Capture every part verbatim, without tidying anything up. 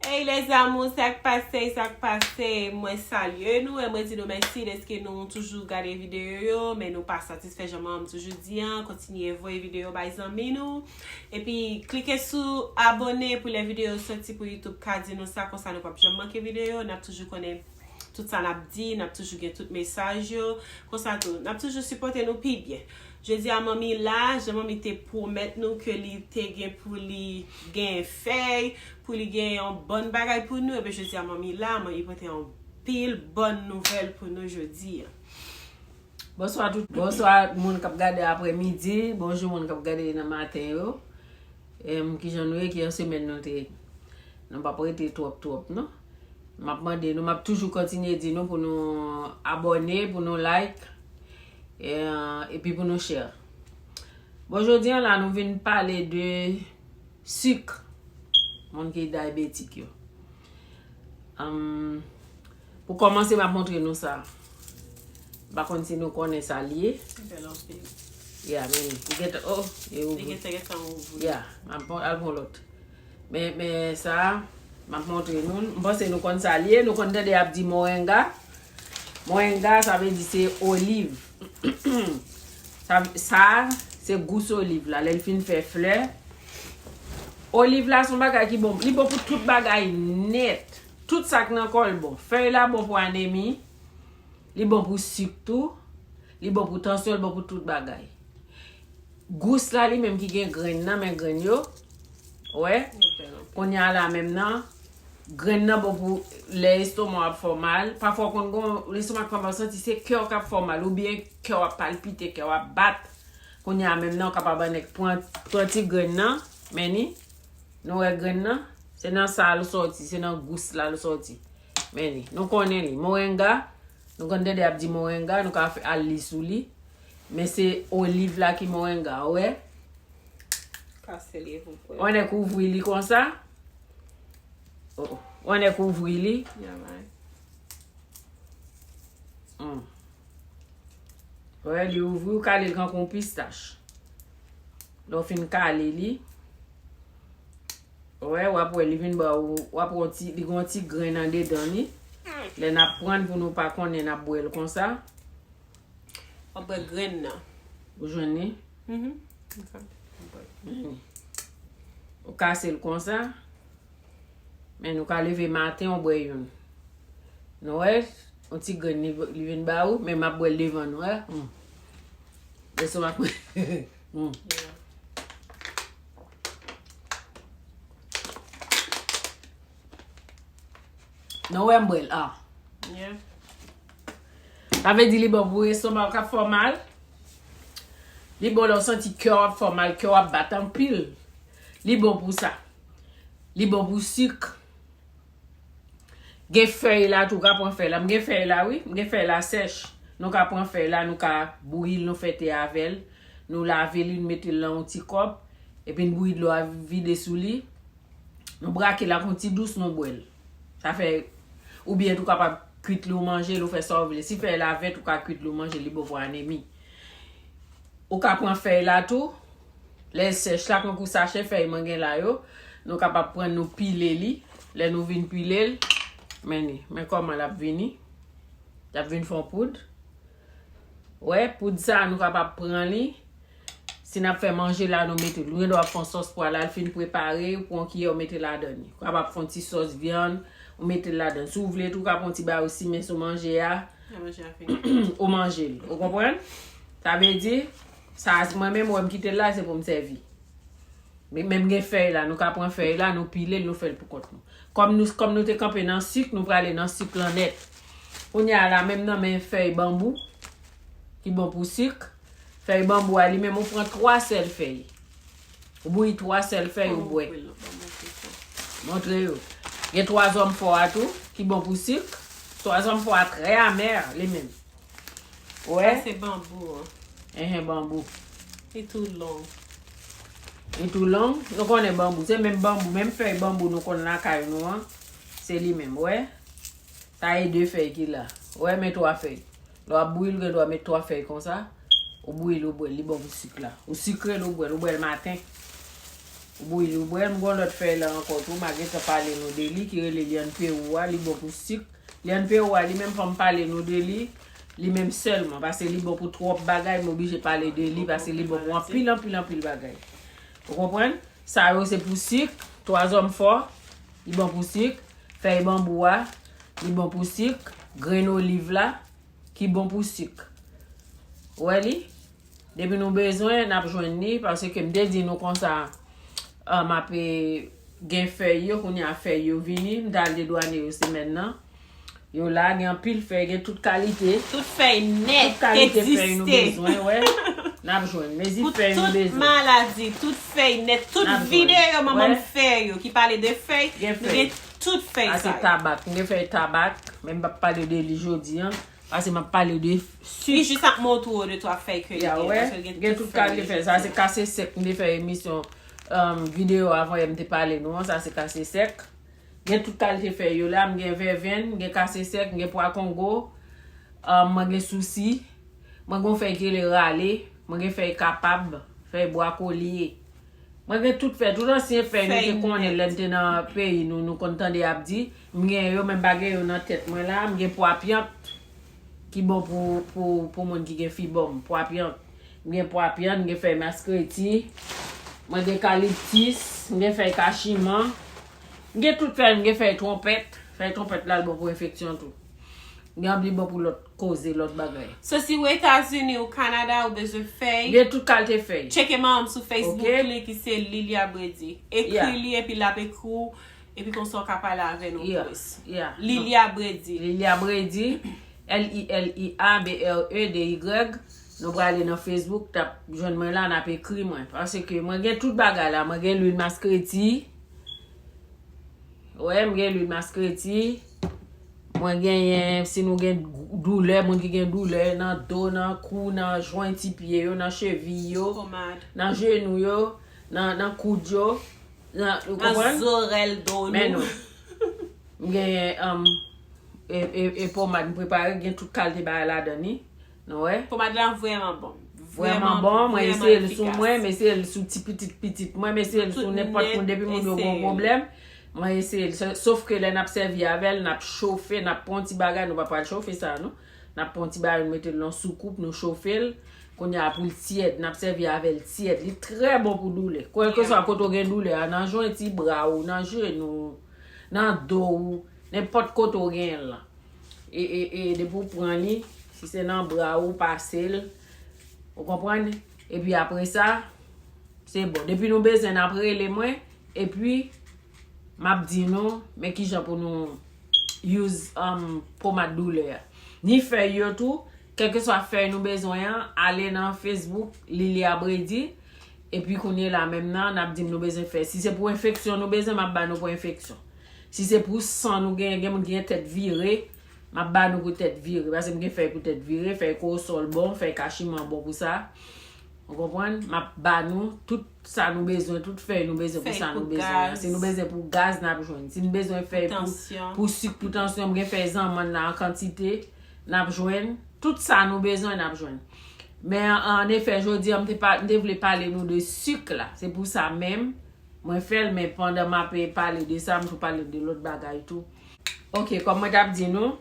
Hey les amours, sa k pase, sa k pase? Mwen salye nou e mwen di nou mèsi deske nou toujou gade videyo yo, men nou pa satisfè jan m toujou di an, kontinye voye videyo bay zanmi nou. Epi klike sou abone pou lè videyo soti pou YouTube ka di nou sa, konsa nou p ap janm manke videyo, n ap toujou konnen tout sa n ap di, n ap toujou gen tout mesaj yo. Konsa tou, n ap toujou sipòte nou pi byen. Jodi a, manmi la, jan manmi te pwomèt nou ke li te gen pou li gen fèy, pou li gen yon bòn bagay pou nou, ebyen jodi a, manmi la, manmi pote yon pil bòn nouvèl pou nou jodi a. Bonswa tout, bonswa moun k ap gade aprè midi, bonjou moun k ap gade nan maten yo. Em, kijan nou ye, kijan semèn nou te ye? Nou p ap rete twòp twòp non. M ap mande nou, m ap toujou kontinye di nou pou nou abòne, pou nou like, e, epi pou nou share. Bon, jodi a la, nou vin pale de sik. Moun ki dyabetik yo. Anm, pou kòmanse, m ap montre nou sa. M pa konn si nou konnen sa l ye. Li bèl anpil. Ya, men li. Li gentan, oh, e ouvri. Li gentan, gentan ouvri. Ya, m ap pran, al pran lòt. Men, men sa, m ap montre nou. M panse nou konn sa l ye. Nou konn tande y ap di moringa. Moringa, sa vle di se oliv. Sa, sa, se gous oliv la. Lè l fin fè flè. Oliv la se yon bagay ki bon. Li bon pou tout bagay nèt. Tout sa k nan kò l bon. Fèy la bon pou anemi. Li bon pou sik tou. Li bon pou tansyon, li bon pou tout bagay. Gous la li menm ki gen grenn nan, men grenn yo. Wè. Kounye a la menm nan, grenn nan bon pou lè estoma w ap fè w mal. Pafwa w konn gon, lestoma k fè w mal, santi se kè w k ap fè w mal, oubyen kè w ap palpite, kè w ap bat. Kounye a menm nan, w kapab annik pran, pran ti grenn nan, men ni. Nou wè grenn nan? Se nan sa l sòti, se nan gous la l sòti. Men li, nou konnen li. Moringa, nou konn tande y ap di moringa, nou ka fè al li sou li. Men se oliv la ki moringa, ou wè? Kase li pou pwè. Ou nèk ouvri li konsa. Oh, oh. Ou nèk ouvri li. Ya, man. Hmm. Wè, li ouvri, ou kale l kankou yon pistach. Lè w fin kale li, wè, w ap wè li vin ba ou, w ap wè yon ti, li gen yon ti grenn andedan li. Lè n ap pran l pou nou pa konnen, n ap bwè l konsa. W ap bwè grenn nan. Ou jwenn li? Mhm. Ok. Ou kase l konsa. Men nou ka leve maten, ou bwè youn. Nou wè, yon ti grenn li, li vin ba ou, men m ap bwè l devan nou, wè. Hmm. Lè sa m ap, hmm. Nou wè m bwè l, ah. Yeah. Sa vle di li bon pou estoma w k ap fè w mal. Li bon lè w santi kè w ap fè w mal, kè w ap bat anpil. Li bon pou sa. Li bon pou sik. Gen fèy la tou, w ka pran fèy la. M gen fèy la, wi. M gen fèy la sèch. Nou ka pran fèy la, nou ka bouyi l, nou fè te avè l. Nou lave li, nou mete l nan yon ti kòp. Epi n bouyi dlo a vide sou li. Nou brake l ak yon ti dous, nou bwè l. Sa fè, oubyen tou kapab kwit li ou manje l, ou fè sa w vle. Si fèy la vèt, ou ka kwit li ou manje l, li bon pou anemi. Ou ka pran fèy la tou. Lè l sèch la, kankou sachè fèy mwen gen la yo, nou kapab pran, nou pile li. Lè nou vin pile l, men li, men kòman l ap vini. L ap vin fè yon poud. Wè, poud sa, nou kapab pran li. Si n ap fè manje la, nou mete l. Nou gen dwa fè yon sòs pwa la, l fin prepare, ou pran yon kiyè, ou mete ladan li. Ou kapab fè yon ti sòs vyann, ou mete l ladan. Si w vle tou, ou ka pran yon ti bay ou simen sou manje a. Lè manje a fini. Ou manje l. Ou konprann? Sa vle di, sa, mwen menm, wè m kite l la, se pou m sèvi. Men, men m gen fèy la, nou ka pran fèy la, nou pile l, nou fè l pou kont nou. Kòm nou, kòm nou te kanpe nan sik, nou prale nan sik lan nèt. Kounye a la, menm nan men fèy banbou, ki bon pou sik. Fèy banbou a li menm, ou pran twa sèl fèy. Ou bouyi twa sèl fèy, ou bwè. Montre yo. Gen twa zòm fò a tou, ki bon pou sik. Twa zòm fò a trè amè, li menm. Wè? Sa se banbou an. Enhen, banbou. Li tou long. Li tou long. Nou konnen banbou. Se menm banbou, menm fèy banbou nou konn lakay nou an. Se li menm, wè? Sa e de fèy ki la. Wè, men twa fèy. Lè w ap bouyi l, ou gen dwa met twa fèy konsa. Ou bouyi l, ou bwè l. Li bon pou sik la. Ou sikre l, ou bwè l. Ou bwè l maten. Ou bouyi l, ou bwè, m gon lòt fèy la ankò tou, m a gentan pale nou de li, ki rele lyann pewou a, li bon pou sik. Lyann pewou a, li menm fò m pale nou de li, li menm sèlman, paske li bon pou twòp bagay, m oblije pale de li, paske li bon pou anpil, anpil, anpil bagay. Ou konprann? Sa yo se pou sik, twa zòm fò, li bon pou sik, fèy banbou a, li bon pou sik, grenn oliv la, ki bon pou sik. Ou wè li? Depi nou bezwen, n ap jwenn li, paske m te di nou konsa, ah, m ap, eh, gen fèy yo, kounye a fèy yo vini, m t al dedwane yo semèn nan. Yo la, gen anpil fèy, gen tout kalite. Tout fèy nèt ki egziste. Tout kalite fèy nou bezwen, wè. N ap jwenn. Mezi fèy nou bezwen. Pou tout maladi, tout fèy nèt, tout videyo manman m fè yo ki pale de fèy, nou gen tout fèy sa yo. Sa se tabak. M gen fèy tabak, men m p ap pale de li jodi a. Paske m ap pale de sik. Li jis ap montre w de twa fèy ke li gen, paske l gen tout kalite fèy. Sa se kase sèk, m te fè emisyon, um, videyo avan yè m te pale nou an, sa se kase sèk. Gen tout kalite fèy yo la, m gen vèvenn, m gen kase sèk, m gen pwa kongo, um, mwen gen sousi, mwen gen yon fèy ki rele rale, mwen gen fèy kapab, fèy bwa kolye. Mwen gen tout fèy, tout ansyen fèy nou te konnen lè n te nan peyi nou, nou konn tande y ap di. M gen yo, men m pa gen yo nan tèt mwen la. M gen pwa pyant ki bon pou, pou, pou moun ki gen fibòm. Pwa pyant. M gen pwa pyant, m gen fèy maskreti. Mwen gen kaliptis, m gen fèy kachiman. M gen tout fèy, m gen fèy twonpèt. Fèy twonpèt la, l bon pou enfeksyon tou. Gen anpil bon pou lòt koze, lòt bagay. So, si w Etazini, ou Kanada, ou bezwen fèy, gen tout kalite fèy. Tcheke manman m sou Facebook li, ki se Lilia Brady. Ekri li, epi l ap ekri w, epi konsa w ka pale avè nou plis. Lilia Brady. Lilia Brady, L I L I A B R E D Y. Nou prale nan Facebook, t ap jwenn mwen la, n ap ekri mwen. Paske mwen gen tout bagay la, mwen gen lwil maskreti. Wè, m gen lwil maskreti. Mwen genyen, si nou gen doulè, moun ki gen doulè nan do, nan kou, nan jwenti pye yo, nan cheviy yo, nan jenou yo, nan, nan koud yo, nan, ou konprann? Nan zòrèy do nou. Men non. M genyen, um, e, e, e pomad m prepare, gen tout kalite bagay ladan li. Nou wè? Pomad la vrèman bon. Vrèman bon, mwen eseye l sou mwen, m eseye l sou ti pitit pitit mwen, m eseye l sou nenpòt moun, depi moun yo gen yon pwoblèm, mwen eseye l. Sof ke lè n ap sèvi avè l, n ap chofe, n ap pran yon ti bagay, nou pa pral chofe sa non. N ap pran yon ti bagay, nou mete l nan soukoup, nou chofe l. Kounye a pou l tyèd, n ap sèvi avè l tyèd. Li trè bon pou doulè. Kèlkeswa kote w gen doulè a, nan jwenti bra w, nan jenou w, nan do w, nenpòt kote w genyen l lan. E, e, e, depi w pran li, si se nan bra w, pase l. Ou konprann? Epi apre sa, se bon. Depi nou bezwen, n ap rele mwen. Epi, m ap di nou, men kijan pou nou use, um, pomad doulè a. Ni fèy yo tou, kèlkeswa fèy nou bezwen an, ale nan Facebook, Lilia Brady. Epi kounye la menm nan, n ap di m nou bezwen fè. Si se pou enfeksyon nou bezwen, m ap ba nou pou enfeksyon. Si se pou san nou gen, gen moun ki gen tèt vire, m ap ba nou pou tèt vire. Paske m gen fèy pou tèt vire, fèy kowosòl bon, fèy kachiman bon pou sa. Ou konprann? M ap ba nou tout sa nou bezwen, tout fèy nou bezwen pou sa nou bezwen an. Si nou bezwen pou gaz, n ap jwenn. Si nou bezwen fèy pou, pou sik, pou tansyon, m gen fèy zanmann la an kantite, n ap jwenn. Tout sa nou bezwen, n ap jwenn. Men an, an efè, jodi a, m te pa, m te vle pale nou de sik la. Se pou sa menm, mwen fè l, men pandan m ap pale de sa, m tou pale de lòt bagay tou. Ok, kòm mwen t ap di nou,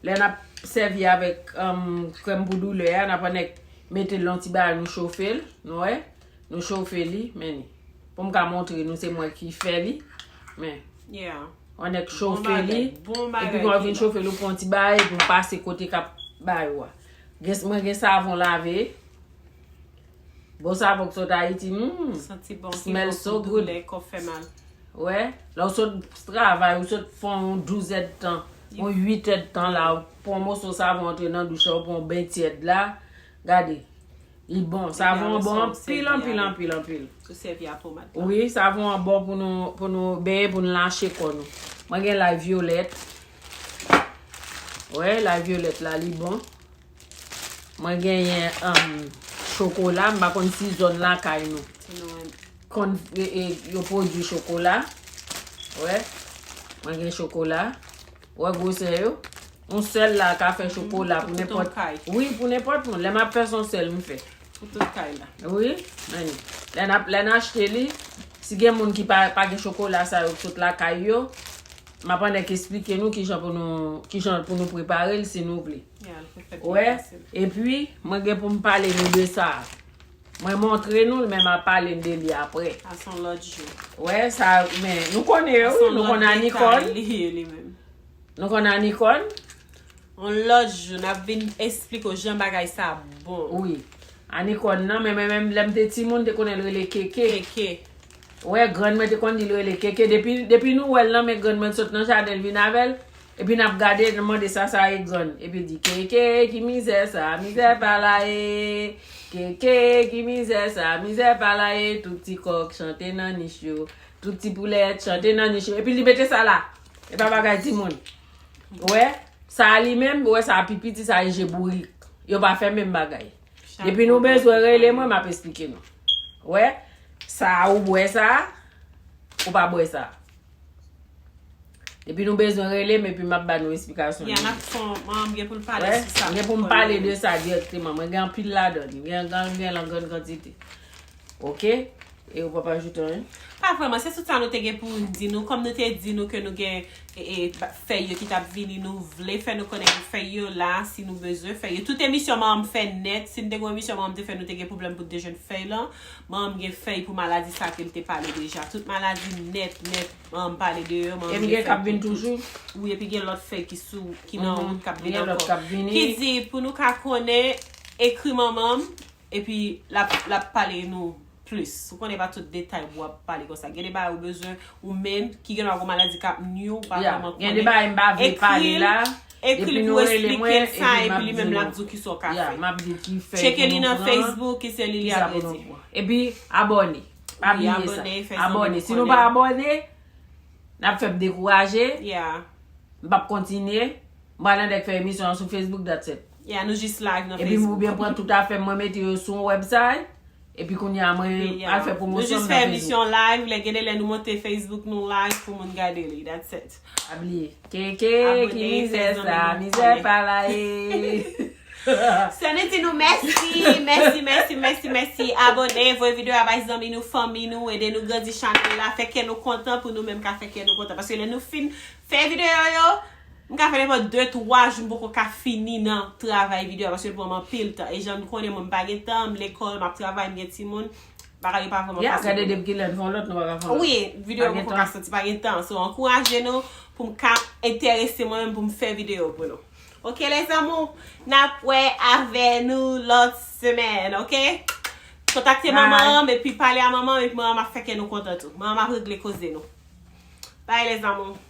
lè n ap sèvi avèk, um, krèm pou doulè a, n ap annik mete l nan ti bagay, nou chofe l, nou wè, nou chofe li, men li. Pou m ka montre nou, se mwen ki fè li, men. Annik chofe li, epi kòm w vin chofe l, ou pran ti bagay, epi w pase kote k ap ba yo a. Gen, mwen gen savon lave. Bon savon k sot Ayiti, hmm. Santi bon, ki bon pou doulè, kò fè mal. Wè, lè w sot travay, ou sot fè yon douz èdtan, yon uit èdtan la, ou pran yon moso savon antre nan douch la, ou pran yon ben tyèd la. Gade, li bon, savon an bon anpil, anpil, anpil, anpil. Ou sèvi a pomad la. Wi, savon an bon pou nou, pou nou benyen, pou nou lache kò nou. Mwen gen lay vyolèt. Wè, lay vyolèt la, li bon. Mwen genyen, um, chokola, m pa konn si zòn lakay nou konn, e, e, yo pwodui chokola. Wè, mwen gen chokola. Wè gwosè yo. Yon sèl la ka fè chokola pou nenpòt. Wi, pou nenpòt moun. Lè m ap fè, se yon sèl m fè. Pou tout kay la. Wi, men lè n ap, lè n achte li, Si gen moun ki pa, pa gen chokola sa yo k sot lakay yo, m ap annik eksplike nou kijan pou nou, kijan pou nou prepare l si nou vle. Yeah, l pou fè Wè, fasil. Epi, mwen gen pou m pale nou de sa. Mwen montre nou l, men m ap pale de li apre. A se yon lòt jou. Wè, sa, men nou konnen yo, wi, nou konnen Anikòn. Li ye li menm. Nou konnen Anikòn. Yon lòt jou, n ap vin eksplike w jan bagay sa bon. Wi. Anikòn nan, men mwen menm lè m te timoun, te konnen l rele Keke. Keke. Wè, grann mwen te konn di l rele Keke. Depi, depi nou wè l nan men grann mwen sot nan jaden, l vin avè l. Epi n ap gade, n mande sa sa ye grann. Epi l di, Keke, ki mizè sa, mizè pa la ye. Keke, ki mizè sa, mizè pa la ye. Tout ti kòk chante nan nich yo. Tout ti poulèt chante nan nich yo. Epi li mete sa la. E pa bagay timoun. Wè, sa a li menm, wè sa a pi piti, sa a je bourik. Yo pa fè menm bagay. Depi nou bezwen rele mwen, m ap eksplike nou. Wè, sa a ou bwè sa a, ou pa bwè sa a. Depi nou bezwen rele m, epi m ap ba nou eksplikasyon. Ya, n ap fon, mwen gen pou l pale Wè, sou sa. Gen pou m pale de sa dirèkteman. Mwen gen anpil ladan. Gen, gen, gen lan grann kantite. Oke? E ou p ap ajoute anyen? Pa vrèman, se tout sa nou te gen pou di nou. Kòm nou te di nou ke nou gen e, e, ba- fèy yo ki t ap vini, nou vle fè nou konnen gen fèy yo la, si nou bezwen fèy yo. Tout emisyon manman m fè nèt, si n te gen emisyon manman m te fè, nou te gen pwoblèm pou n te jwenn fèy lan. Manman m gen fèy pou maladi sa ke l te pale deja. Tout maladi nèt, nèt, manman m pale de yo. Manman E m gen k ap vin toujou? Wi, epi gen lòt fèy ki sou, ki nan wout k ap vin Gen lòt k ankò. ap vini. Ki di, pou nou ka konnen, ekri manman m, epi l ap, l ap pale nou plis. Ou konnen pa tout detay pou w ap pale konsa. Gen de bagay ou bezwen, ou menm, ki gen dwa gon maladi k ap nwi w, ou pa Ya, vrèman gen de konnen. Bagay m pa vle pale la. Ekri l pou eksplike l sa, epi li menm l ap di w ki sa w ka fè. M ap di ki fè. Tcheke li nan Facebook, ki se li li ap redi. Epi, abòne. Pa Wi, bliye sa. Abòne, fè zanmi Abòne. nou Si nou konnen. Pa abòne, n ap fè m dekouraje. Yeah. M p ap kontinye. M pral annik fè emisyon an sou Facebook, that's it. Yeah, nou jis live nan Epi m Facebook. Oubyen pran tout afè m, mwen mete yo sou yon website. Epi kounye a mwen Yeah. al fè Nou pwomosyon jis m fè nan emisyon Facebook. Live, lè gen de lè nou monte Facebook, nou live pou moun gade li, that's it. Pa bliye. Keke, Abòne, ki mizè fè sa, zanmi nou mizè konnen. Pa la ye. So nou di nou mèsi, mèsi, mèsi, mèsi, mèsi. Abòne, voye videyo a bay zanmi nou, fanmi nou, ede nou grandi chanèl la, fè kè nou kontan pou nou menm ka fè kè nou kontan. Paske lè nou fin fè videyo yo, m ka fè nenpòt de twa jou, m poko ka fini nan travay videyo a, paske l pran m anpil tan. E jan nou konnen mwen, m pa gen tan, m lekòl, m ap travay, m gen timoun, bagay yo pa vrèman Ya, fasil. Gade depi kilè n fè yon lòt, nou pa ka fè yon lòt. Wi, videyo Pa gen mwen poko tan. Ka soti, pa gen tan. So, ankouraje nou pou m ka enterese mwen menm pou m fè videyo pou nou. Oke, les amours, n ap wè avè nou lòt semèn, oke? Kontakte Bye. Manman m, epi pale a manman m, epi manman m ap fè kè nou kontan tou. Manman m ap regle koze nou. Bye, les amours.